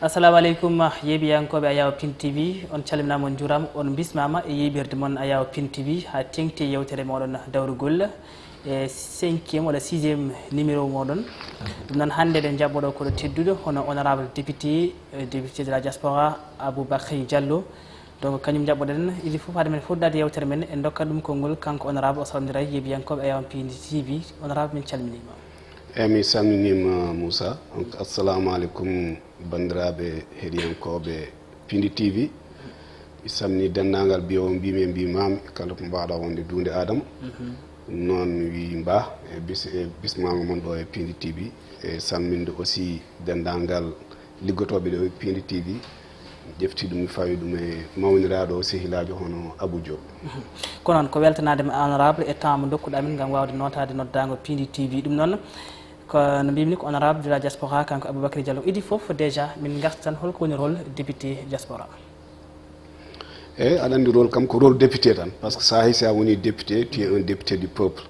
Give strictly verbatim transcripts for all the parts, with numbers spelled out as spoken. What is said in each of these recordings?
Assalamu aleykum, yeeɓiyankooɓe Ayaw Pin T V, on calminaama, on njuuraama, on mbismaama e yeeɓirde mon Ayaw Pin T V, haa teeŋti e yewtere mooɗon dawrugol e cinquième walla sixième numéro mooɗon. Ɗum noon, hannde eɗen njaɓɓoo ɗo koɗo tedduɗo, hono honorable député, eh, député de la diaspora, Aboubacry Diallo. Donc, kañum njaɓɓoɗen, idii fof, hade men fuɗɗaade yewtere men, en ndokkat ɗum konngol, kanko honorable, o salmondira e yeeɓiyankooɓe Ayaw Pin T V. Honorable, min calminiima. Eeyi, mi salminiima, Moussa. Donc, assalamu aleykum, banndiraaɓe heɗiyankooɓe Pindi T V. Mi salminii denndaangal mbiyoowo mbiimi e mbiimaami, kala ko mbaawɗaa wonde duunde Aadama. Ɗum noon, mi wii mbaa e bis-, e bismaama mon ɗo e Pindi T V, e salminde aussi denndaangal liggotooɓe ɗo e Pindi T V. Mi ƴefti ɗum, mi fawi ɗum e mawniraaɗo o sehilaajo hono Abou Diop. Ko noon, ko weltanaade ma, honorable, e temps mo ndokkuɗaa min ngam waawde nootaade noddaango Pindi T V. Ɗum noon, ko no mbiimi ni, ko honorable de la diaspora, kanko Aboubacry Diallo. Idii fof, déjà, min ngarta tan, holko woni rôle député diaspora? Eeyi, aɗa anndi rôle kam ko rôle député tan, parce que so a hay si a woni député, tu es un député du peuple.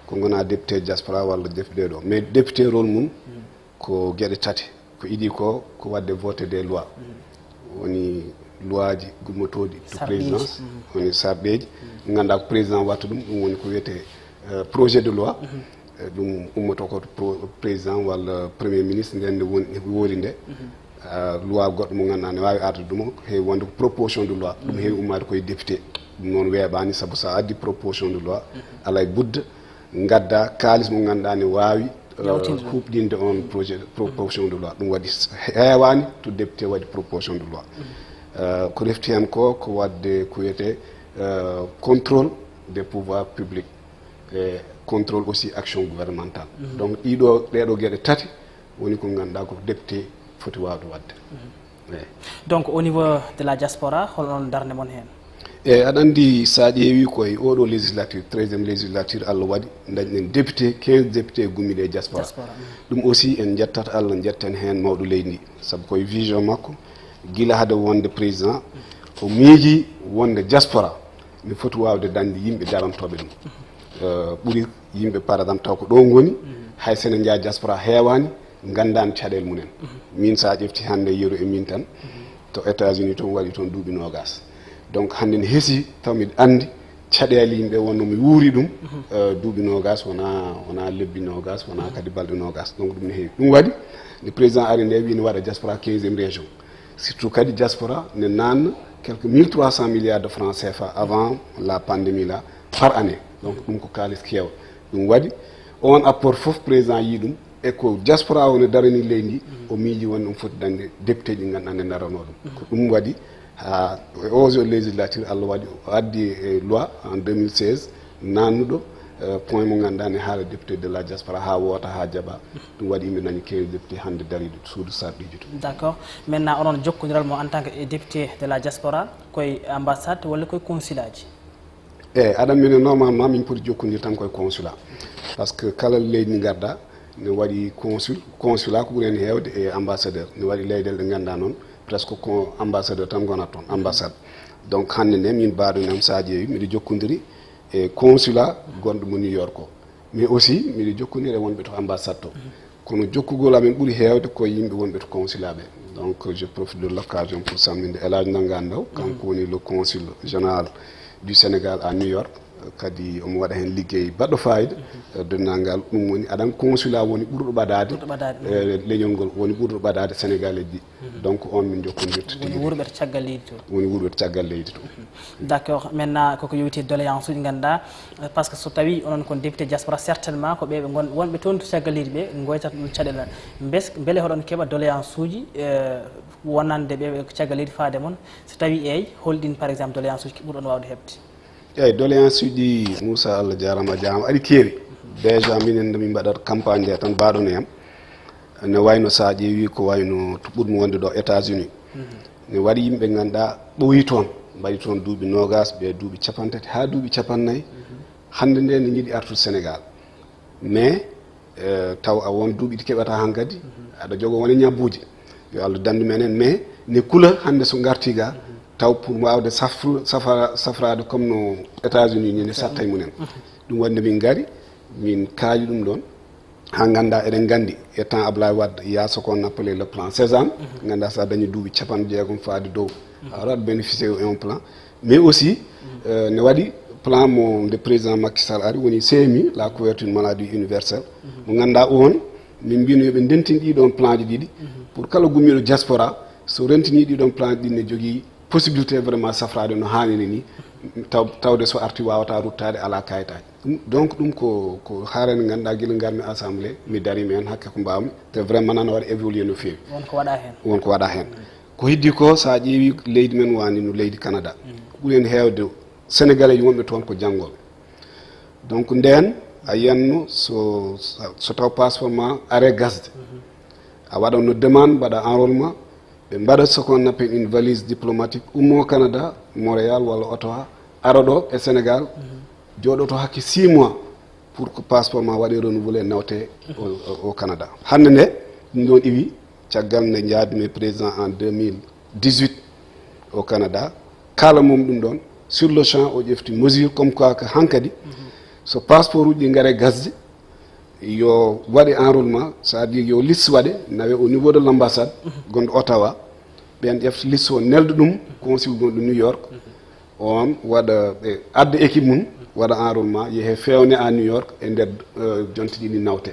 Ko ngonaa député diaspora walla député ɗo. Mais député rôle mum ko geɗe tati. Ko idii ko, ko waɗde voté des lois. Woni loi ji gummotooɗi to présidence, woni sarɗeeji. Ɗi ngannduɗaa ko président watta ɗum, ɗum woni ko wiyetee, euh, projet de loi. Euh, ɗum ummoto ko to pro-, président walla premier ministre, nden nde woni, woori nde. Euh, loi goɗɗo mo ngannduɗaa ne waawi arde ɗum, heewi wonde ko proposition de loi. Ɗum heewi ummaade koye député. Ɗum noon weeɓaani, sabu so a addi proposition de loi, alaa e budda ngadda kaalis mo ngannduɗaa ne waawi, euh, huuɓɗinde on projet, proposition de loi. Ɗum waɗi s-, heewaani to député waɗi proposition de loi. Euh, ko refti heen ko, ko waɗde ko wiyetee, euh, contrôle des pouvoirs publics et contrôle aussi action gouvernementale. Donc, ɗiɗo, ɗeeɗo geɗe tati woni ko ngannduɗaa ko député foti waawde waɗde. Eeyi. Donc, au niveau de la diaspora, hol onon darnde mon heen? Eeyi, aɗa anndi, so a ƴeewi ko e oɗo législature, treizième législature, Allah waɗi, ndañɗen député, quinze député gummiiɗo e diaspora. Diaspora, mm. Ɗum aussi, en njettat Allah, njetten heen mawɗo leydi ndi. Sabu ko e vision makko, gila hade wonde président, o miiji wonde diaspora ne foti waawde dañde yimɓe darantooɓe ɗum. Euh, ɓuri yimɓe, par exemple, taw ko ɗo ngoni, hay so ene njeyaa diaspora heewaani, nganndaani caɗeele mumen. Min, so a ƴefti hannde yeru e min tan, to États-Unis toon waɗi toon duuɓi noogaas. Donc, hannde ne hesi taw miɗo anndi caɗeele yimɓe wonno mi wuuri ɗum, euh, duuɓi noogaas, wonaa, wonaa lebbi noogaas, wonaa kadi balɗe noogaas. Donc, ɗum ne heewi. Ɗum waɗi, nde président ari nde, wii ne waɗa diaspora quinzième région. Surtout kadi diaspora ne naatna quelques mille trois cents milliards de francs C F A avant la pandémie là, par année. Donc, ɗum ko kaalis keew. Ɗum waɗi, on apport fof, président yii ɗum, e ko diaspora o no darani leydi ndi, o miiji wonde ɗum foti dañde député ji ngannduɗaa ne daranoo ɗum. Ko ɗum waɗi, haa e o législature, Allah waɗi o addi e loi en deux mille seize, naatnuɗo, euh, point mo ngannduɗaa ne haala député de la diaspora haa woota, haa jaɓa. Ɗum waɗi yimɓe dañi quinze député hannde dariiɗo suudu sarɗiiji to. D'accord. Maintenant, onon jokkondiral mon en tant que député de la diaspora, koye ambassade walla koye consulat ji? Eeyi, aɗa anndi, minen, normalement, min poti jokkondirde tan koye consulat. Parce que kala leydi ndi ngarɗaa, ne waɗi consul, consulat ko ɓuri heen heewde e ambassadeur. Ne waɗi leyɗeele ɗe ngannduɗaa noon, presque ko ambassadeur tan ngonata toon, ambassade. Donc, hannde nde, min, mbaaɗo ne am, so a ƴeewi, miɗo jokkondiri e consulat gonɗo mo New York o. Mais aussi, miɗo jokkondiri e wonɓe to ambassade to. Kono jokkugol amen ɓuri heewde ko yimɓe wonɓe to consulat ɓe. Donc, je profite de l'occasion pour salminde El Hadj Ndanga Ndaw, kanko woni le consul général du Sénégal à New York. Kadi omo waɗa heen liggey baɗɗo fayida. Denndaangal ɗum woni, aɗa anndi, consulat woni ɓurɗo ɓadaade, ɓurɗo ɓadaade, eh, leñol ngol, woni ɓurɗo ɓadaade Sénégalais ji. Donc, on min jokkondirta tigi. Woni wuurɓe to caggal leydi to. Woni wuurɓe to caggal leydi to. D'accord. Maintenant, koko yowiti doléance uji, ngannduɗaa, euh, parce que so tawi onon kon député diaspora, certainement ko ɓe ɓe ngon-, wonɓe toon to caggal leydi ɓe ngoytata ɗum caɗeele. Mbes-, mbele hoɗon keɓa doléance uji, euh, wonande ɓe ɓe caggal leydi faade mon? So tawi eeyi, holɗin, par exemple, doléance uji ɓurɗon waawde heɓde? Eeyi, doléance uji ɗi, Moussa, Allah jaaraama, a jaaraama, aɗi keewi. Déjà, minen nde min mbaɗata campagne nde tan, mbaaɗo ne am. Ne wayno, so a ƴeewi, ko wayno to ɓurmi wonde ɗo États-Unis. Ne waɗi yimɓe ngannduɗaa ɓooyi toon, mbaɗi toon duuɓi noogaas, ɓe duuɓi cappanɗe tati haa duuɓi cappanɗe nayi. Hannde nde ne njiɗi artude Sénégal. Mais, eh, taw a won duuɓi ɗi keɓata hankadi, aɗa jogo wone ñabbuuji. Yo Allah danndu men heen, mais ne kula hannde so ngarti ga, taw pour waawde safru-, safara-, safraade comme no États-Unis ni, ne sattay mumen. Ɗum waɗi nde min ngari, min kaali ɗum ɗoon. Ha ngannda eɗen nganndi e temps Ablaye Wade, il y a ce qu'on appelait le plan Sésame. Ngannda sa dañi duuɓi capanɗe jeegom faade dow, a waɗat bénéficier un plan. Mais aussi, euh, ne waɗi plan mo nde président Macky Sall ari, woni C M U, la couverture maladie universelle. Mo ngannda on, min mbino yoɓe ndentin ɗiɗon plan ji ɗiɗi pour kala gummiɗo diaspora, so rentini ɗiɗon plan ji ɗiɗi, ne jogii possibilité vraiment safrade no haaniri ni, taw tawde so arti wawata ruttaade, ala kayitaji. Ɗum- donc ɗum ko ko harani ganduɗa gila garmi assemblée, mi darimi hen hakke ko mbawmi, te vraiment nana waɗa évoluer no feewi. Won ko waɗa hen. Won ko waɗa hen. Ko heddi ko, sa ƴeewi leydi men wani no leydi Canada, ko ɓuri hen hewde sénégalais ji wonɓe toon ko janngoɓe. Donc nden a yiyanno so so taw passeport ma are gasde, a waɗanno demande, mbaɗa enrôlement, ɓe mbaɗa ce qu'on appelle une valise diplomatique, ummo Canada, Montréal walla Ottawa, ara ɗo e Sénégal, jooɗoto hakke six mois pour que passeport ma waɗe renouvelé, nawte au, au- au Canada. Hannde nde ɗum ɗon iwi, caggal nde njaadumi e président en deux mille dix-huit au Canada, kala mum ɗum ɗon sur le champ o ƴefti mesure comme quoi que hankadi so passeport uji ɗi ngare gasde, yo waɗe enrôlement, c'est-à-dire yo liste waɗe, nawe au niveau de l'ambassade gonɗo Ottawa, ɓen ƴefta liste o, nelda ɗum consul gonɗo New York, on waɗa ɓe adda équipe mum, waɗa enrôlement, yeehe fewne à New York e nder euh, jonte ɗiɗi nawte.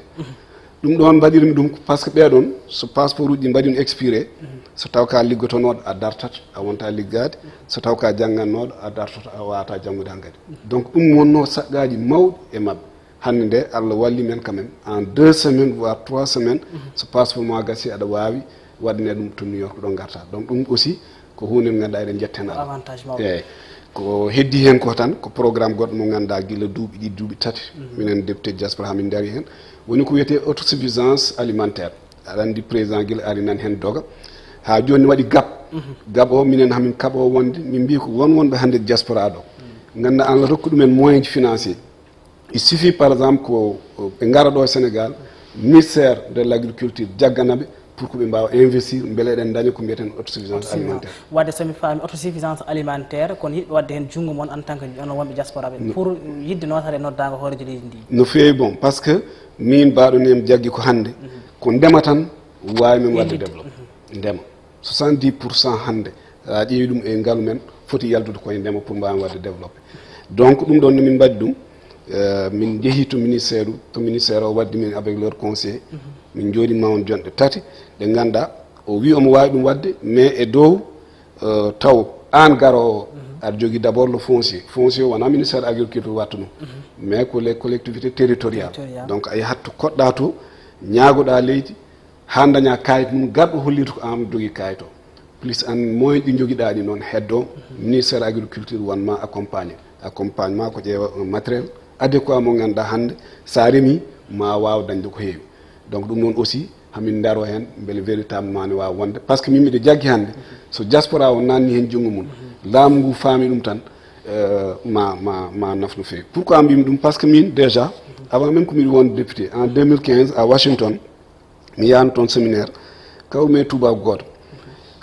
Ɗum ɗon mbaɗirmi ɗum par ce que ɓeɗon so passeport uji mbaɗi ɗum expiré, so taw ka liggotonoɗo a dartat, a wonta liggade, so taw ka janngannoɗo a dartat, a wawata janngude hankadi. Donc ɗum wonno saqqaji mawɗi e mabɓe. Hannde nde Allah walli men quand même, en deux semaines voire trois semaines, so passeport ma gasi aɗa wawi waɗane ɗum to New York ɗo garta. Donc ɗum aussi ko hunde nde ganduɗa eɗen jettana Allah. Avantage mawɗo. Eyyi. Ko heddi hen ko tan ko programme goɗɗo mo ganduɗa gila duuɓi ɗiɗi, duuɓi tati, minen député diaspora hamin dari hen, woni ko wiyete autosuffisance alimentaire. Aɗa andi président gila ari nan hen doga, ha joni waɗi gap. Gap o minen hamin kaɓo wonde, min mbi ko won wonɓe hannde diaspora ɗo ganduɗa Allah rokku ɗumen moyen ji financier. Il suffit par exemple ko ɓe ngara ɗo e Sénégal, ministère de l'agriculture jagganaɓe pour que ɓe mbawa investir, beele eɗen daña ko mbiyeten autosuffisance alimentaire. Wadde somi faami autosuffisance alimentaire, kono yiɗɓe wadde hen junngo mon en tant que onon wonɓe diaspora ɓe, pour yidde notare noddago hoorejo leydi ndi. No feewi, bon, par ce que min mbaɗo nem jaggi ko hannde ko ndema tan wawi men wadde développé. Ndema. Soixante-dix pour cent hannde, a ƴeewi ɗum e ngalu men, foti yaltude koye ndema pour mbawen wadde développé. Donc ɗum ɗon no min mbaɗi ɗum, euh, min jeehi to ministère, to ministère o waddi min avec leur conseil, min jooɗi ma on jonɗe tati, ɗe ganduɗa o wi omo wawi ɗum wadde, mais e dow euh, taw an garowo aɗa jogui d'abord le foncier. Foncier wona ministère agriculture watta ɗum, mais ko les collectivités territoriales. Donc a yahat to koɗɗa to, ñaagoɗa leydi, ha daña kayit mum, garɗo hollito ko an jogui kayit o. Plus an moyen ɗi joguiɗa ɗi noon heddo, ministère agriculture wanma accompagné. Accompagnement ko ƴeewa un matériel adéquat mo ganduɗa hannde sa reemi ma waw dañde ko heewi. Donc ɗum noon aussi hamin daro hen beele véritablement ne wawa wonde, par ce que min miɗo jaggi hannde so diaspora o nanni hen junngo mum, laamu ngu faami ɗum tan, euh, ma ma ma naf no feewi. Pourquoi mbimi ɗum? Par ce que min déjà avant même ko miɗo wonde député en deux mille quinze à Washington, mi yahno toon séminaire, kawmi e tubaako gooto.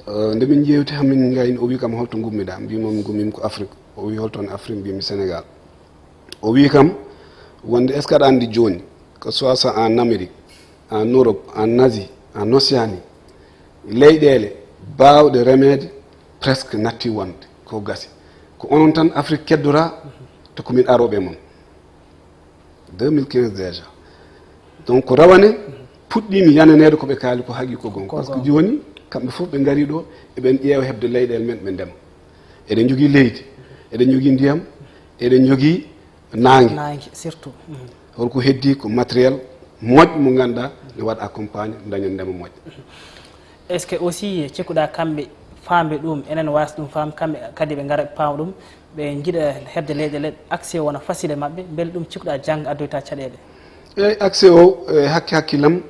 Euh, nde min njeewti, hamin ngayni, o wi kam holto ngummiɗa? Mbimomi ngummimi ko Afrique. O wi holto woni Afrique? Mbimi Sénégal. O wi kam wonde est ce que aɗa anndi jooni, que soit ça en Amérique, en Europe, en Asie, en Océanie, leyɗeele baawɗe remeede presque natti wonde ko gasi, ko onon tan Afrique keddora, te ko min arooɓe e mon. Deux mille quinze déjà. Donc ko rawane puɗɗimi yananeede ko ɓe kaali ko haqiiqa gonga, par ce que jooni kamɓe fof ɓe ngari ɗo eɓen ƴeewa heɓde leyɗeele men ɓe ndema. Eɗen njogii leydi, eɗen njogii ndiyam, eɗen njogii naange. Naange surtout. Holko heddi? Ko matériel moƴƴo mo ngannduɗaa ne waɗa accompagné dañen ndema moƴƴo. Est ce que aussi cikkuɗa kamɓe faamɓe ɗum, enen waasi ɗum faam, kamɓe kadi ɓe ngara ɓe paama ɗum, ɓe njiɗa heɓde leyɗeele, accès o wona facile e maɓɓe, mbele ɗum cikkuɗa jannga addoyta caɗeele? Eyyi, accès o e hakke hakkillam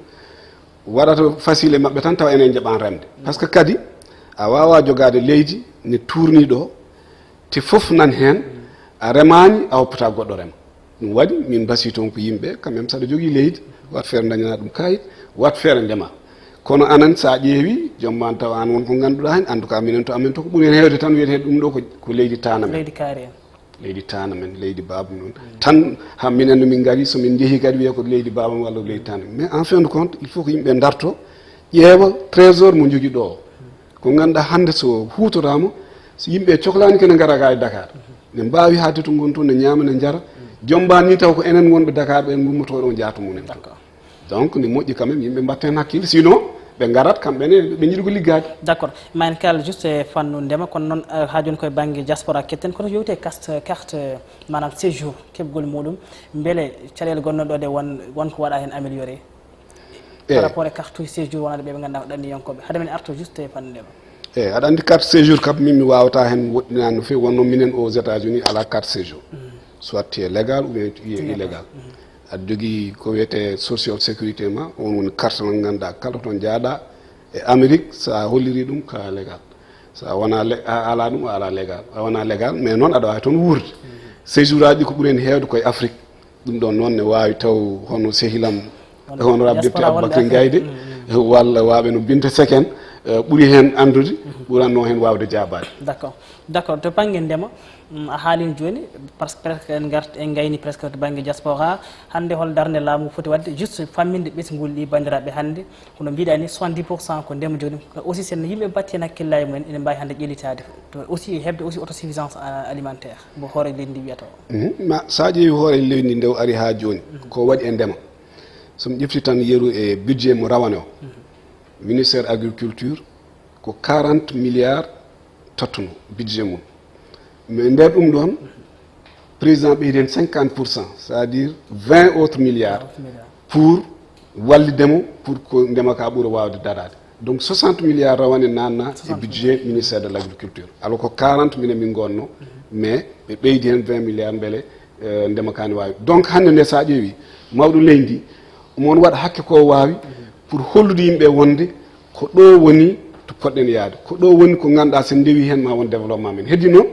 waɗata facile e maɓɓe tan tawa enen jaɓan remde, par ce que kadi a wawa jogade leydi ne tourni ɗo te fof nan hen, a remani a hoppata goɗɗo rema. Ɗum waɗi min mbasi toon ko yimɓe quand même, saɗa jogii leydi wat feere dañana ɗum kayit, wat feere ndema. Kono anan sa ƴeewi joom ma tawa an won ko ngannduɗaa heen, en tout cas minen to amen to ko ɓuri heen heewde tan wiyetee ɗum ɗo ko, ko leydi taana men. Leydi kaari en. Leydi taana men, leydi baaba men. Tan ha minen no min ngari, so min njehi kadi wiya ko leydi baaba men walla leydi taana men. Mais en fin de compte, il faut que yimɓe darto, ƴeewa trésor mo jogii ɗo o. Ko ngannduɗaa hannde so huutoraama, so yimɓe coklaani kene ngara ga e Dakar. Ne mbaawi haalde to ngon toon, ne ñaama, ne njara. Jombaa ni taw ko enen wonɓe Dakar ɓe ngummoto ɗo njaatu mumen to. D'accord. Donc ne moƴƴi quand même yimɓe mbatten hakkille, sinon ɓe ngarat kamɓe ne ɓe njiɗi ko liggaade. D'accord. Ma en kaal juste e fannu ndema, kono noon, eh, haa jooni koye bannge diaspora ketten, kono yewte carte, carte, maanaam séjour, keɓgol muɗum, mbele caɗeele gonnoɗe ɗo ɗe won, won ko waɗa heen amélioré? Par rapport e carte séjour wonande ɓe ɓe ngannduɗaa ko ɗanniyankooɓe? Hade men arto juste e fannu ndema. Eyi, aɗa anndi carte séjour kam, min mi waawata heen woɗɗinaade no feewi. Wonno minen aux États-Unis alaa carte séjour. Soit tu es légal ou bien tu es illégal. Aɗa jogii ko wiyetee social sécurité ma, on woni carte mo ngannduɗaa kala toon njaaɗa e Amérique, so a holliri ɗum ka légal. So a wona lé-, a alaa ɗum, a alaa légal. A wona légal, mais noon aɗa waawi toon wuurde. Séjour aji ɗi ko ɓuri heen heewde koye Afrique. Ɗum ɗoon noon ne waawi taw hono sehilam, hono Rabbi Depte Aboubacry Gayde, walla waaɓe no Binta Seken, eh, ɓuri heen anndude, ɓuranno heen waawde jaabaade. D'accord. D'accord. To bannge ndema, mm, a haalino jooni, parce que presque en ngart-, en ngayni presque to bannge diaspora. Hannde hol darnde laamu foti waɗde, juste famminde ɓesnguuli ɗi banndiraaɓe hannde? Kono mbiɗa ni soixante-dix pour cent ko ndema jogii ɗum. Aussi, sen yimɓe mbaɗti heen hakkillaaji mumen, ene mbaawi hannde ƴellitaade. To aussi heɓde aussi autosuffisance, euh, alimentaire, mo hoore leydi ndi wiyata o. Mhm. Ma, so a ƴeewi hoore leydi ndi nde o ari haa jooni, ko waɗi e ndema. So mi ƴefti tan yeru e budget mo rawane o, ministère agriculture ko quarante milliards tottuno budget mum. Mais nder ɗum ɗoon, président ɓeydi heen cinquante pour cent, c'est-à-dire vingt autres milliards pour wallidde mo, pour ko ndema ka ɓura waawde daraade. Donc soixante milliards rawane naatna e budget ministère de l'agriculture. Alors ko quarante minen min ngonno, mais ɓe ɓeydi heen vingt milliards mbele, eh, ndema ka ne waawi. Donc hannde nde so a ƴeewi, mawɗo leydi ndi, omo waɗa hakke ko waawi pour hollude yimɓe wonde ko ɗo woni to poɗɗen yaade. Ko ɗo woni ko ngannduɗaa so en ndewi heen ma won développement men. Heddi noon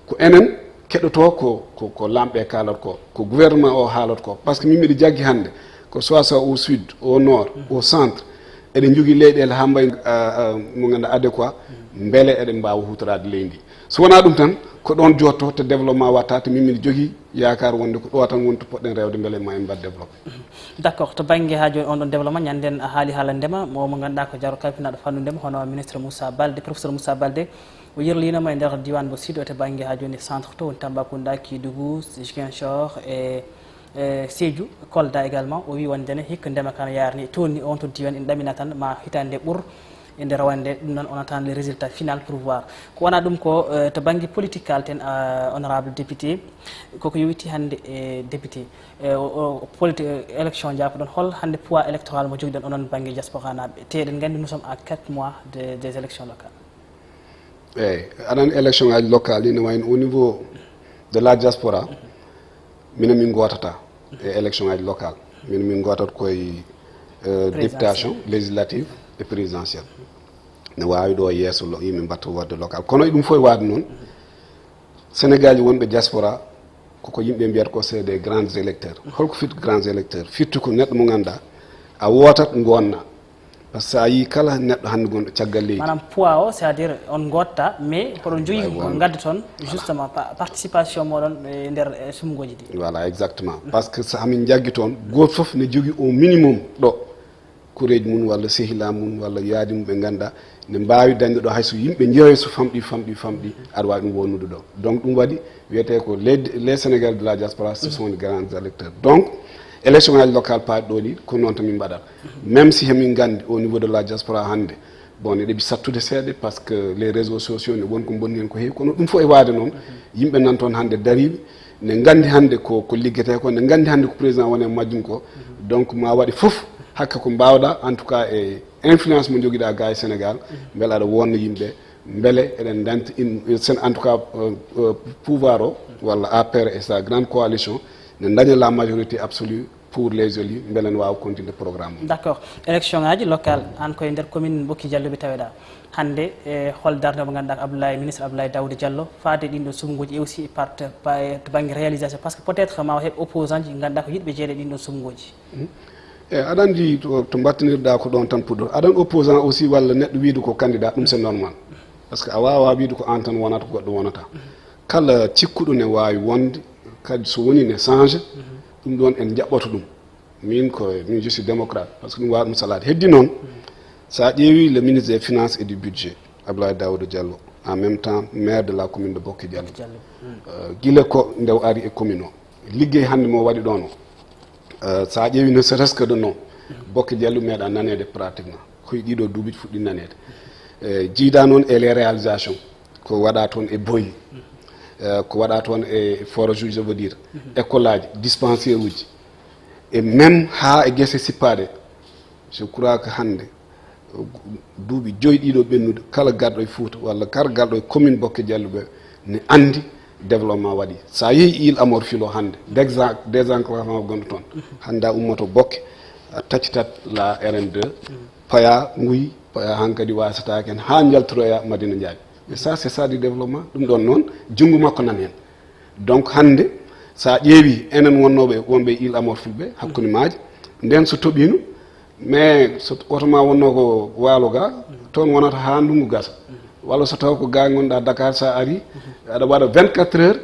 ko enen keɗoto ko, ko, ko laamɓe kaalata ko, ko gouvernement o haalata ko. Parce que min mbiɗa jaggi hannde, ko soit soit au sud, au nord, au centre, eɗen njogii leyɗeele haa mbayi, ah, ah, mo ngannduɗaa adéquat, mbele eɗen mbaawa huutoraade leydi ndi. So wonaa ɗum tan, ko ɗoon jotto to développement watta, to min mbiɗa jogii yaakaar wonde ko ɗo tan woni to poɗɗen rewde mbele ma en mbaɗ développé. D'accord. To bannge haa jooni on ɗon développement, ñanden a haali haala ndema, mo, mo ngannduɗaa ko jaro kalfinaaɗo fannu ndema, hono ministre Moussa Baldé, professeur Moussa Baldé, o yirliinoma e nder diiwaan mo Sud o to bannge haa jooni centre to woni Tambacounda, Kédougou, Ziguinchor e, e Sédhiou, Kolda également. O wii wonde ne hikka ndema kan yaarni toon ni on to diiwaan ene ɗamina tan ma hitaande ɓur e nder wonde ɗum noon on attend le résultat final pour voir. Ko wona ɗum ko, eh, to bannge politique kalten, ah, honorable député, koko yowiti hannde e député. E, o, o, politi-, élection jaafoɗon, hol hannde poids électoral mo jogiɗon onon bannge diaspora naaɓe? Te eɗen nganndi nous sommes à quatre mois de, des élections locales. Eeyi, aɗa anndi élection ngaji locale ɗi ne wayno au niveau de la diaspora, minen min ngootata e élection ngaji locale. Minen min ngootata koye, eh, députation législative et présidentielle. Ne waawi ɗo yeeso lo-, yimɓe mbatta waɗde local. Kono e ɗum fof e waɗde noon, Sénégal wonɓe diaspora koko yimɓe mbiyata ko c'est des grands électeurs. Holko firti grands électeurs? Firti ko neɗɗo mo ngannduɗaa a wootat ngonna. Par ce que so a yii kala neɗɗo hannde gonɗo caggal leydi. Maanaam poids o, c'est-à-dire on ngotta, mais ko ɗon joyi ngadda toon, justement, pa-, participation moɗon e nder, e sumgooji ɗi. Voilà, exactement. Parce que so hamin jaggi toon, gooto fof ne jogii au minimum ɗo. Koreeji mum walla sehilaaji mum walla yaadi mum ɓe ngannduɗaa ne mbaawi dañde ɗo hay so yimɓe njeyoy so famɗi, famɗi, famɗi, aɗa waawi ɗum wonnude ɗo. Donc ɗum waɗi wiyetee ko les, les Sénégalais de la diaspora, ce sont les grands électeurs. Donc élection ngaji locale paaɗi ɗo ɗi ko noon tan min mbaɗata. Même si hemin nganndi au niveau de la diaspora hannde, bon, eɗe ɓi sattude seeɗa parce que les réseaux sociaux ne won ko bonni heen ko heewi, kono ɗum fof e waade noon, yimɓe nan toon hannde dariiɓe, ne nganndi hannde ko, ko liggetee ko, ne nganndi hannde ko président woni e majjum ko. Donc ma waɗe fof hakke ko mbaawɗaa, en tout cas e influence mo njogiɗaa ga e Sénégal, mbele aɗa wonna yimɓe, mbele eɗen ndanta in, sen-, en tout cas, euh, euh, pouvoir o walla A P R et sa grande coalition ne daña la majorité absolue pour les élus, mbele ne waawa continude programme o. D'accord. Élection ngaji locale, an koye nder commune Bokki Diallo ɓe taweɗaa. Hannde, e hol darnde mo ngannduɗaa ko Abdoulaye, ministre Abdoulaye Daouda Diallo, faade ɗin ɗo sumgooji et aussi part-, pa-, to bannge réalisation, parce que peut-être ma o heɓ opposant ji ngannduɗaa ko yiɗɓe jeeyde ɗin ɗo sumgooji. Mhm. E aɗa anndi to, to mbattinirɗaa ko ɗon tan puɗɗo. Aɗa anndi opposant aussi walla neɗɗo wiide ko candidat, ɗum c'est normal. Parce que a waawaa wiide ko an tan wonata, ko goɗɗo wonata. kala cikkuɗo ne waawi wonde, kadi so woni ne change, ɗum ɗoon en njaɓɓoto ɗum. Min ko, min je suis démocrate, parce que ɗum waawa ɗum salaade. Heddi noon, so a ƴeewi le ministre des finances et du budget, Abdoulaye Daouda Diallo, en même temps maire de la commune de Bokke Diallo, euh, gila ko nde o ari e commune o, liggey hannde mo waɗi ɗoon o, euh, so a ƴeewi ne serait-ce que de nom, Bokke Diallo meeɗa naneede pratiquement, koye ɗiɗo duuɓi fuɗɗi naneede. Euh, jiida noon e les réalisations, ko waɗa toon e boyi, euh, ko waɗa toon e forage uji, je veux dire, école aji, dispensaire uji, et même haa e gese sippaaɗe. Je crois que hannde, duuɓi joyi ɗiɗo ɓennude, kala garɗo e Fuuta walla kala garɗo e commune Bokke Diallo ɓe ne anndi développement waɗi. So a yehi Île à Morphil o hannde, désa-, désenclavement gonɗo toon, hannde a ummoto Bokke, a taccitat la R N deux, paya Nguy, paya hankadi wasata ken haa njaltoroya Madina Ndiaye. Et ça, c'est ça du développement. Ɗum ɗoon noon, junngo makko nan heen. Donc hannde, so a ƴeewi enen wonnooɓe, wonɓe e Île à Morphil ɓe, hakkunde maaje, ndeen so toɓiino, mais so oto ma wonnoo ko waalo ga, toon wonata haa ndunngu gasa. Walla so taw ko ga ngonɗa Dakar, so a ari, aɗa waɗa vingt-quatre heures,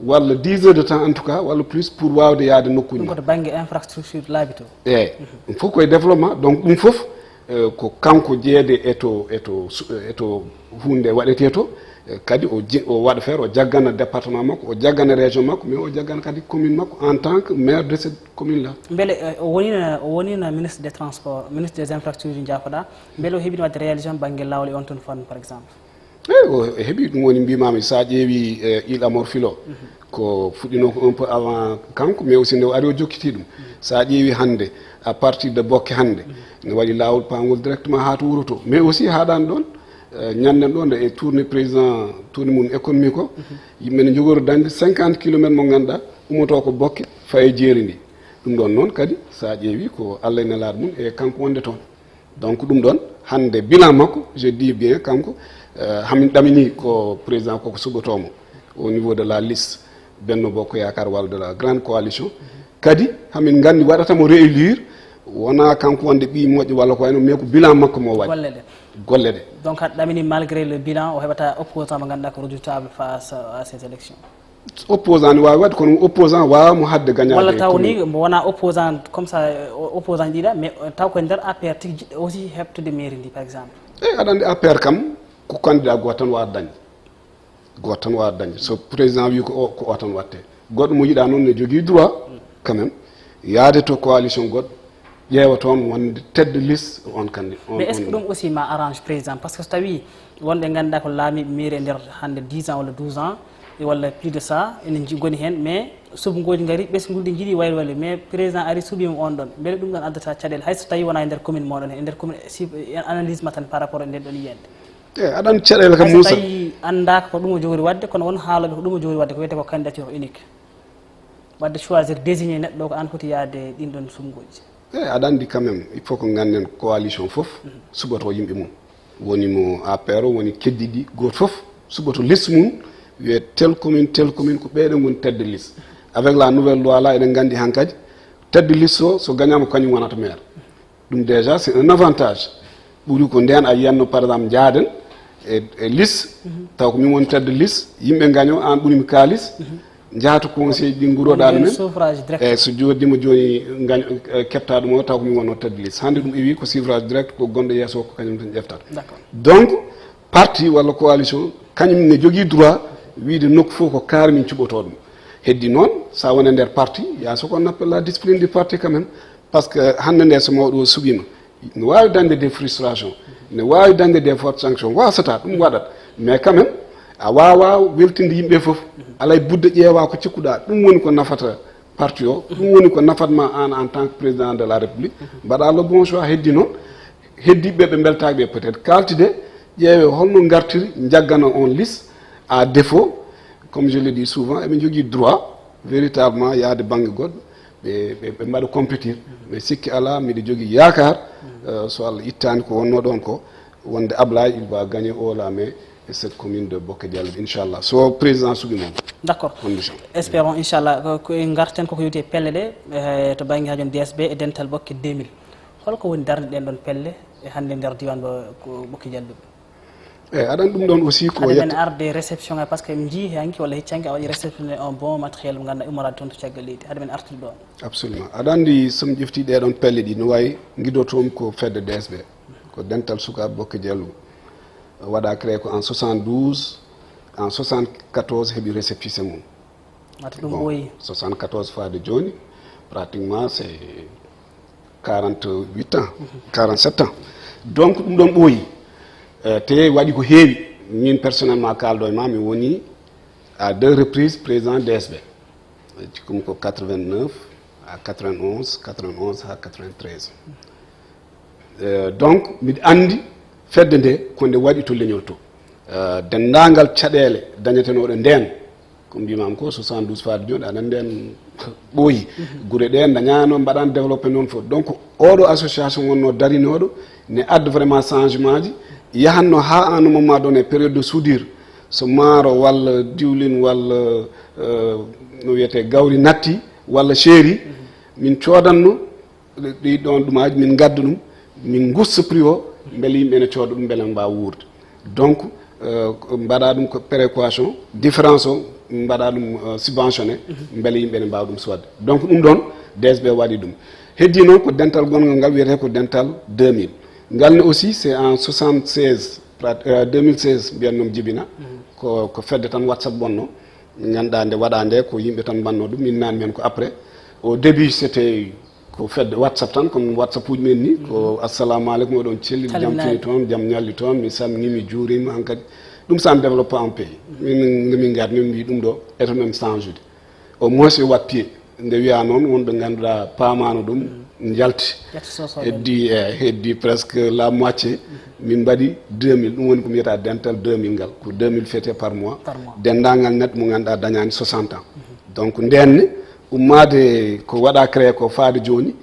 walla dix heures de temps en tout cas, walla plus pour waawde yahde nokkuuji ɗum ma. Ko to bannge infrastructure laabi to. Eeyi, ɗum fof koye développement. Donc ɗum fof, eh, ko kanko jeeyde e to, e to su-, e to huunde waɗetee to, eh, kadi o je-, o waɗa feere, o jaggana département makko, o jaggana région makko, mais o jaggana kadi commune makko en tant que maire de cette commune là. Mbele, eh, o wonino, o wonino ministre des transports, ministre des infrastructures, njaafoɗa, mbele o heɓino waɗde réalisation bannge laawol e on toon fannu, par exemple? Eeyi, o heɓi ɗum, woni mbimami, so a ƴeewi, eh, Île à Morphil o, ko fuɗɗino ko un peu avant kanko, mais aussi nde o ari o jokkiti ɗum. So a ƴeewi hannde, à partir de Bokke hannde, ne waɗi laawol paangol directement haa to wuro to. Mais aussi haaɗani ɗoon, eh, ñanden ɗo nde e tournée président, tournée mum économique o, yimɓe ne njogori dañde cinquante kilomètres mo ngannduɗaa ummoto ko Bokke faye jeeri ndi. Ɗum ɗoon noon kadi, so a ƴeewi ko Allah e nelaaɗo mum e kanko wonde toon. Donc ɗum ɗoon, hannde bilan makko, je dis bien, kanko, eh, hamin ɗamini ko président koko suɓotoo mo au niveau de la liste Benno Bokk Yaakaar walla de la grande coalition. Kadi hamin nganndi waɗata mo réélire, wona kanko wonde ɓiy moƴƴo walla ko wayno, mais ko bilan makko mo waɗi. Golle ɗe. Golle ɗe. Donc haɗa ɗamini malgré le bilan, o heɓata opposant mo ngannduɗaa ko redoutable face à ces élections. Opposant ne waawi waɗde, kono opposant waawa mo haɗde gañaade walla taw commune. Ni mbo wona opposant comme ça, o-, opposant ɗiɗa, mais, euh, taw koye nder A P R tigi jiɗɗo aussi heɓtude mairie ndi, par exemple. Eeyi, aɗa anndi A P R kam, ko candidat gooto tan waawata dañde. Gooto tan waawata dañde. So président wi ko o, ko o tan waɗte. Goɗɗo mo yiɗa noon ne jogii droit, quand même, yaade to coalition goɗɗo, ƴeewa toon wonde tête de liste on kandi-, on, mais est-ce que on ɗum aussi ma arrange président? Parce que so tawi wonɓe ngannduɗaa ko laamiiɓe mairie e nder hannde dix ans walla douze ans, e walla plus de ça, ene nji-, ngoni heen, mais subngooji ngari, ɓesnguuji ɗi njiɗi waylo waylo, mais président ari suɓiima on ɗon. Mbele ɗum ɗon addata caɗeele, hay so tawi wonaa e nder commune mooɗon heen, e nder commune, si, en analyse ma tan par rapport e nden ɗon yiyande? Eeyi, aɗa anndi caɗeele kam, Hay so Moussa. Tawi anndaaka ko ɗum o jogori waɗde, kono won haalooɓe ko ɗum o jogori waɗde, ko wiyetee ko candidature unique. Waɗde choisir, désigner neɗɗo ko aan foti yaade ɗin ɗon subngooji. Eeyi, aɗa anndi quand même, il faut ko ngannden coalition fof suɓoto yimɓe mum. Woni mo A P R o, woni keddiiɗi, gooto fof suɓoto liste mum, wiye telle commune, telle commune, ko ɓeeɗo ngoni tête de liste. Avec la nouvelle loi là, eɗen nganndi hankadi, tête de liste o, so gañaama, ko kañum wonata maire. Ɗum déjà, c'est un avantage. Ɓuri ko ndeen a yiyanno, par exemple, njaaden e, e liste, taw ko min woni tête de liste, yimɓe ngaño, aan ɓuri mi kaalis, njaha to conseil ɗi nguroɗaa ɗumen. Suffrage direct. Eeyi, so jooɗiima jooni ngaño, eh, keɓta ɗum o, taw ko min wonno tête de liste. Hannde ɗum iwi ko suffrage direct, ko gonɗo yeeso o ko kañum tan ƴeftata. D'accord. Donc, parti walla coalition, kañum ne jogii droit wiide nokku fof ko kaari min cuɓotoo ɗum. Heddi noon, so a woni e nder parti, il y a ce qu'on appelle la discipline du parti quand même. Parce que hannde nde so mawɗo o suɓiima, ne waawi dañde des frustrations, ne waawi dañde des fortes sanctions, waasata, ɗum waɗat. Mais quand même, a waawaa weltinde yimɓe fof. Alaa e budde ƴeewaa ko cikkuɗaa, ɗum woni ko nafata parti o, ɗum woni ko nafat ma aan en tant que président de la République. Mbaɗaa le bon choix, heddi noon, heddiiɓe ɓe mbeltaaki ɓe peut-être kaaltide, ƴeewe holno ngartiri, njaggana on liste, à défaut, comme je le dis souvent, eɓe njogii droit véritablement yahde bannge goɗɗo, ɓe, ɓe, ɓe mbaɗa compétir. Mais sikki alaa, miɗo jogii yaakaar, euh, so Allah ittaani ko wonnoo ɗoon ko, wonde Ablaye, il va gagner haut la main e cette commune de Bokke Diallo, inchallah. So président suɓi moom. D'accord. Condition. Espérons, inchallah, ko, ko en ngarten koko yowti e pelle ɗe, eh, to bannge haajon D S B e dental Bokke deux mille. Holko woni darnde ɗen ɗon pelle e hannde nder diiwaan Bo-, ko Bokke Diallo? Eyi, aɗa anndi ɗum ɗoon aussi ko Hade men yetta. Arde réception ngal, parce que mi njii he hanki walla hecci hanki a waɗi réceptionné un bon matériel mo ngannduɗaa ummorade toon to caggal leydi. Hade men artude ɗoon. Absolument. Aɗa anndi, so mi ƴeftii ɗee ɗoon pelle ɗi, no wayi ngiddotoo-mi ko fedde D S B, ko Dental Sukaaɓe Bokke Jalluɓe. Waɗaa créé ko en soixante-douze, en soixante-quatorze heɓi récépissé mum. Wata ɗum ɓooyi. Soixante-quatorze faade jooni, pratiquement c'est quarante-huit ans, quarante-sept ans. Donc ɗum ɗoon ɓooyi. Eh, te waɗi ko heewi. Min personnellement, kaaldo e ma, mi woni à deux reprises président D S B. Cikkumi ko quatre-vingt-neuf à quatre-vingt-onze, quatre-vingt-onze haa quatre-vingt-treize. Eh, donc mbiɗa anndi fedde nde ko nde waɗi to leñol to. Eh, denndaangal caɗeele dañetenooɗe ndeen, ko mbiymaam ko soixante-douze faade jooni, aɗa anndi en ɓooyi. Gure ɗe dañaano, mbaɗaano développé noon fof. Donc oɗo association wonno darinooɗo ne adda vraiment changement ji, yahanno haa à un moment donné, période de soudure, so maaro walla diwlin walla, eh, no wiyetee, gawri natti walla ceeri, min coodanno ɗi ɗoon ɗumaaji, min ngadda ɗum, min ngussa prix o, mbele yimɓe ene cooda ɗum, mbele ɓe mbaawa wuurde. Donc, eh, ko mbaɗa ɗum ko péréquation, différence o mbaɗa ɗum, eh, subventionné, mbele yimɓe ene mbaawa ɗum soodde. Donc ɗum ɗoon D S B waɗi ɗum. Heddii noon ko dental gonngal ngal wiyetee ko dental deux mille. Ngal ne aussi c'est en soixante-seize, prat-, eh, deux mille seize mbiyatnoo-mi jibina, ko, ko fedde tan WhatsApp wonno. Ngannduɗaa nde waɗaa nde ko yimɓe tan mbaɗnoo ɗum, min naatni heen ko après. Au début c'était ko fedde WhatsApp tan, comme WhatsApp uji men ni, ko assalamu aleykum, oɗon celli, jam fini toon, jam ñalli toon, mi salminii, mi juuriima, hankadi. Ɗum ça ne développe pas un pays. Min, nde min ngarni, min mbii ɗum ɗo, eto men change ude. Au moins yo waɗ pied. Nde wiyaa noon, wonɓe ngannduɗaa paamaano ɗum, njalti. Heddi, eh, heddi presque la moitié. Min mbaɗi deux mille, ɗum woni ko mbiyata dental deux mille ngal. Ko deux mille fete par mois. Par mois. Denndaangal neɗɗo mo ngannduɗaa dañaani soixante ans. Donc ndeen ne, ummaade ko waɗa créé ko faade jooni,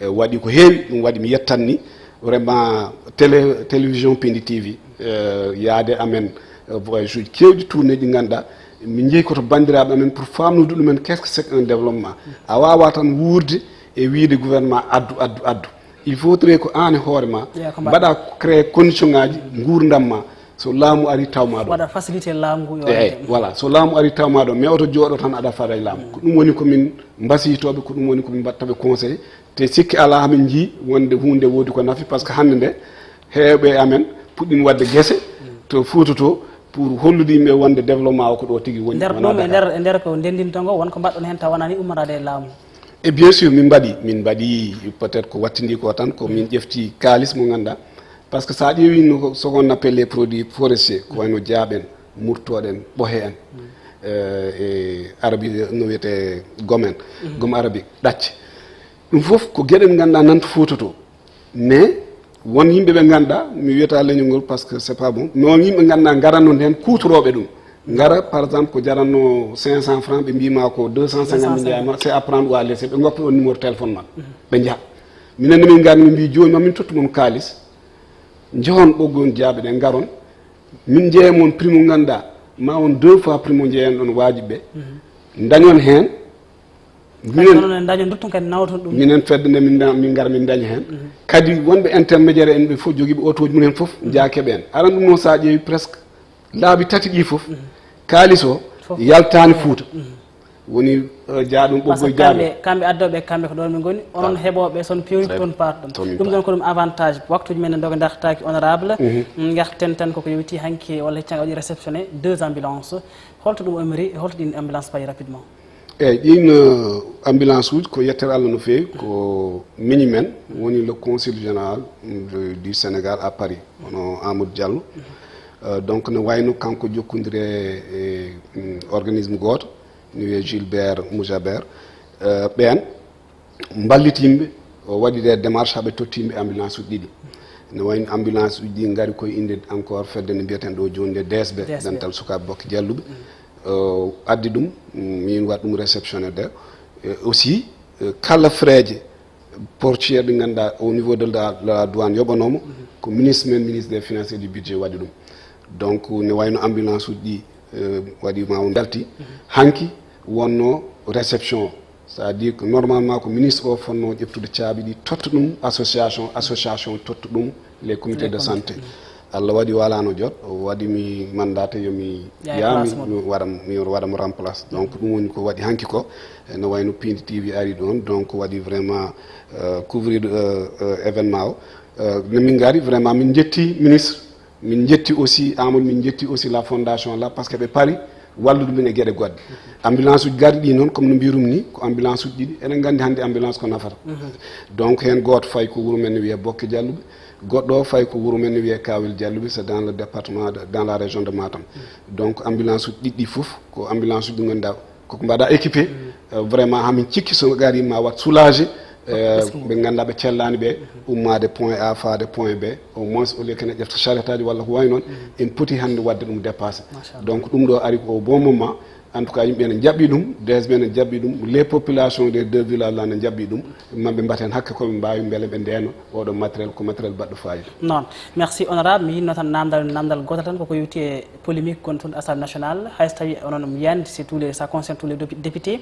e, waɗi ko heewi, ɗum waɗi mi yettan ni vraiment télé, télévision Pindi T V, e, yaade amen, e, voyage uji keewɗi, tournée ji ngannduɗaa min njehi ko to banndiraaɓe amen pour faamnude ɗumen qu'est-ce que c'est qu'un développement. A waawaa tan wuurde e wiyde gouvernement addu, addu, addu. Il faudrait ko aan e hoore ma mbaɗa créé condition ngaji nguurndam ma. So laamu ari tawma ɗo. Waɗa facilité laamu ngu yo. Eyi, voilà. So laamu ari tawma ɗo, mais oto jooɗo tan aɗa fada e laamu. Ko ɗum woni ko min mbasiytooɓe, ko ɗum woni ko min mbaɗtaɓe conseil. Te sikki alaa, hamin njii wonde huunde woodi ko nafi, parce que hannde nde heewɓe e amen puɗɗiima waɗde gese to Fuuta to pour hollude yimɓe wonde développement o ko ɗo tigi woni. Nder ɗum e nder, e nder ko ndenndinto ngo, won ko mbaɗɗon heen taw wonani ummoraade e laamu? Et bien sûr, min mbaɗi, min mbaɗi peut-être ko wattindi ko tan, ko min ƴefti kaalis mo ngannduɗaa. Parce que so a ƴeewi no, ce qu'on appelle les produits forestiers, ko wayno jaaɓen, murtooɗen, ɓohe en, eh, e arabi, no wiyetee gom en, gom arabi, ɗacce. Ɗum fof ko geɗe ɗe ngannduɗaa nanta Fuuta to. Mais won yimɓe ɓe ngannduɗaa, mi wiyata leñol ngol parce que c'est pas bon, mais won yimɓe ngannduɗaa ngaranno ndeen kuutorooɓe ɗum. Ngara, par exemple, ko jaranno cinq cents francs, ɓe mbiima ko deux cent cinquante, ɓe njaayma, c'est à prendre ou à laisser, ɓe ngoppa on numéro téléphone maɓɓe, ɓe njaha. Minen ne min ngarni, min mbii jooni ma min tottu mon kaalis, njehon ɓoggol jaaɓe ɗe, ngaron, min njeeya mon prix mo ngannduɗaa ma won deux fois prix mo njeeyanɗon waajib ɓe, dañon heen. Minen dañon, dottun kadi nawton ɗum. Minen fedde nde min da-, min ngara min daña heen. Kadi wonɓe intermédiaire en ɓe fof jogiiɓe otooji mum en fof njaha keɓa en. Aran ɗum noon so a ƴeewi presque laabi tati ɗi fof, kaalis o yaltaani Fuuta. Woni, eh, jaaɗum ɓoggoy jaaɗum. Kamɓe, kamɓe addooɓe, kamɓe ko ɗoon ɓe ngoni, onon heɓooɓe, son peewni toon paat ɗum. Ɗum ɗoon ko ɗum avantage. Waktuuji men ne ndoga dartaaki, honorable. Ngarten tan koko yowiti hanki walla hecci hanki waɗi réceptionné deux ambulances. Holto ɗum umri, holto ɗin ambulance payi rapidement? Eeyi, ɗiin, eh, ambulance uji ko yettere Allah no feewi, ko miñi men, woni le consul général du, du Sénégal à Paris, hono Amadou Diallo. Eh, donc no wayno kanko jokkondire e, mm, organisme gooto, no wiyee Gilbert Moujaber. Eh, ɓeen mballiti yimɓe, o waɗi ɗe démarche haa ɓe totti yimɓe ambulance uji ɗiɗi. No wayno ambulance uji ɗi ngari koye innde encore fedde nde mbiyeten ɗo jooni nde D S B, Dental Sukaaɓe Bokke Jalluɓe. O addi ɗum, min waɗi ɗum réceptionné de. E aussi, e, kala frais ji portuaire ɗi ngannduɗaa au niveau de la, la douane yoɓanooma, ko ministre men, ministre des finances et du budget waɗi ɗum. Donc ne wayno ambulance uji ɗi, e, waɗi ma on njalti. Hanki wonno réception, c'est-à-dire que normalement ko ministre o fotnoo ƴeftude caabi ɗi, totta ɗum association, association totta ɗum les comités de santé. Allah waɗi walaano jot, o waɗi mi mandat yo mi Yaay yaami place mo. Mi waɗa mi waɗa mo remplace. Donc ɗum woni ko waɗi hanki ko, no wayno Pindi T V ari ɗoon, donc waɗi vraiment euh, couvrir euh, euh, événement o. Euh, no min ngari vraiment min jetti ministre, min jetti aussi Amadou, min jetti aussi la fondation là parce que ɓe pari wallude min e geɗe goɗɗe. Ambulance uji garɗi ɗi noon comme no mbirum ni ko ambulance uji ɗiɗi, eɗen nganndi hannde ambulance ko nafata. Donc heen gooto fayi ko wuro men ne wiyee Bokke Jalluɓe, goɗɗo o fayi ko wuro men ne wiyee Kawel Jalluɓe, c'est dans le département de- dans la région de Matam. Donc ambulance uji ɗiɗi ɗi fof ko ambulance uji ɗi ngannduɗaa koko mbaɗa équipé. Euh, vraiment hamin cikki so gari ma wat soulagé euh, ɓe ngannduɗaa ɓe cellani ɓe ummaade point A faade point B. Au moins au lieu kene ƴefta charrette aji walla ko wayi noon, en poti hannde waɗde ɗum dépassé. Donc ɗum ɗo ari ko au bon moment. En tout cas yimɓe ne jaɓɓi ɗum, D S B ne jaɓɓi ɗum, les populations des deux villages là ne jaɓɓi ɗum. Maɓe mbaɗ heen hakke ko ɓe mbaawi mbele ɓe ndeeno oɗo matériel ko matériel baɗɗo fayida. Noon. Merci honorable. Mi yinno tan namdal namdal gootal tan koko yowti e polémique gonɗo toon assemblée nationale, hay so tawi onon mi yiyande si tous les ça concerne tous les députés,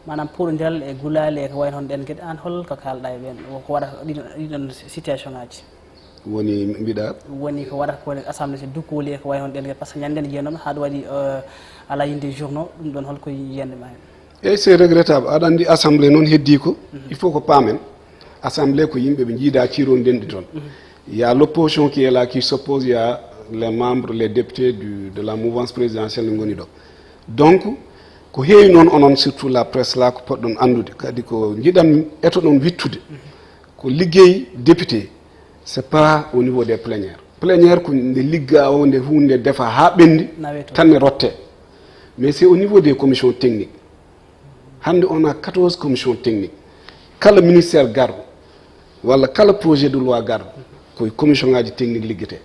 maanaam poɗondiral e gulaali e ko wayno hono ɗen geɗe, aan hol ko kaalɗa e ɓeen ko waɗata ɗiɗon situation ngaji? Woni mbiɗa woni ko waɗata ko assemblée si dukkooli e ko wayno hono ɗen geɗe, par ce que ñande nde jeyanoma haɗa waɗi euh, ala yinde journaux, ɗum ɗon hol ko yiyande ma heen? Eyyi c'est regrettable, aɗa anndi assemblée noon heddi ko il faut ko paamen. Assemblée ko yimɓe ɓe jiida ciron ndenɗi toon. Il y a l'opposition qui est là qui s'oppose, il y a les membres, les députés du, de la mouvance présidentielle no ngoni ɗo. Donc ko heewi noon onon surtout la presse la ko poɗɗon anndude kadi ko jiɗan etoɗon wittude ko liggey député, c'est pas au niveau des plénières. Plénière ko nde ligga o nde hunde defa ha ɓendi tan ne rotte. Mais c'est au niveau des commissions techniques. Hannde on a quatorze commissions techniques. Kala ministère garɗo walla kala projet de loi garɗo koye commission ngaji technique liggete.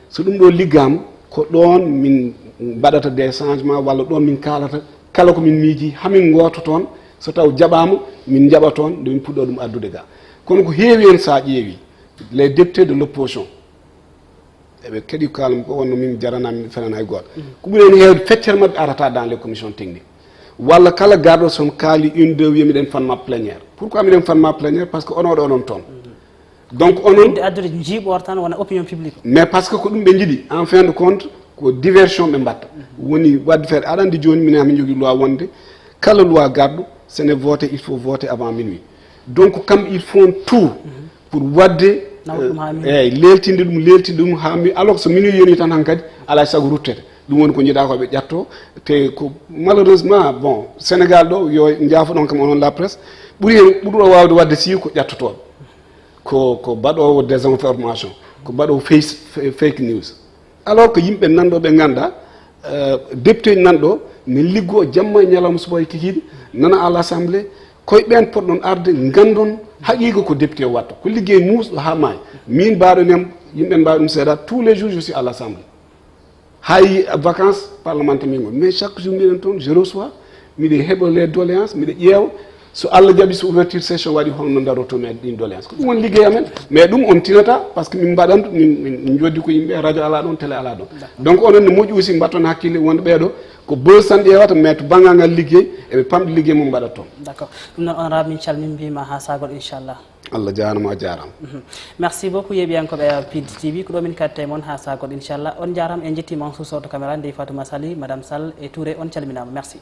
So ɗum ɗo liggama ko ɗon min mbaɗata des changements walla ɗon min kalata kala ko min miiji hamin gooto toon. So taw jaɓama min jaɓa toon nde min puɗɗo ɗum addude ga. Kono ko heewi en sa ƴeewi les députés de l'opposition eɓe keɗi kala ko wonno min jarana min fenan hay gooto. Ko ɓuri en heewde feccere maɓɓe arata dans les commissions techniques walla kala garɗo son kaali une deux wiya miɗen fanma plénière. Pourquoi miɗen fanma plénière? Parce que onon oɗo onon toon. Donc onon addude jiiɓor tan wona opinion publique. Mais parce que ko ɗum ɓe jiɗi en fin de compte ko diversion ɓe mbatta. Woni wadde feere aɗa anndi jooni minen hamin jogii loi wonde kala loi garɗo sene voté il faut voté avant minuit. Donc kam ils font tout pour wadde eyyi leltinde ɗum leltinde ɗum ha mi alors so minuit yoni tan hankadi alaa sago ruttete. Ɗum woni ko jiɗa ko ɓe ƴatto te ko malheureusement bon Sénégal ɗo yo jaafoɗon kam onon la presse ɓuri hen ɓurɗo wawde wadde si ko ƴattotoɓe ko ko baɗowo désinformation ko baɗowo fake news. Alors que yimɓe nanɗo ɓe ganda député nanɗo ne liggo jamma e ñalawma suba e kikiɗe nana à l'assemblée koye ɓen poɗɗon arde gandon haqiqa ko député watta ko liggey muusɗo ha maayi. Min mbaɗo nem yimɓe mbawi ɗum seeɗa tous les jours je suis à l'assemblée. Hay vacances parlementaire min goni mais chaque jour mbiɗen toon je reçois miɗe heɓa les doléances miɗe ƴeewa so Allah jaɓi so ouverture session waɗi holno darotomi e ɗin doléance ko ɗum woni liggey amen. Mais ɗum on tinata par ce que min mbaɗantu min joddi ko yimɓe radio ala ɗon télé ala ɗon. Donc onon ne moƴƴi aussi mbatton hakkille wonde ɓeeɗo ko buzz tan ƴeewata mais to banngal ngal liggey eɓe pamɗi liggey mum mbaɗat toon. D'accord. Ɗum noon honorable min calmin mbima ha sagol inchallah. Allah jarama a jarama. Merci beaucoup yeeɓiyankoɓe Pindi T V ko ɗo min katta e mon ha sagol inchallah on jarama en jetti Mansour Sow to caméra ndey Fatouma Sali madame Sall e Touré on calminama merci.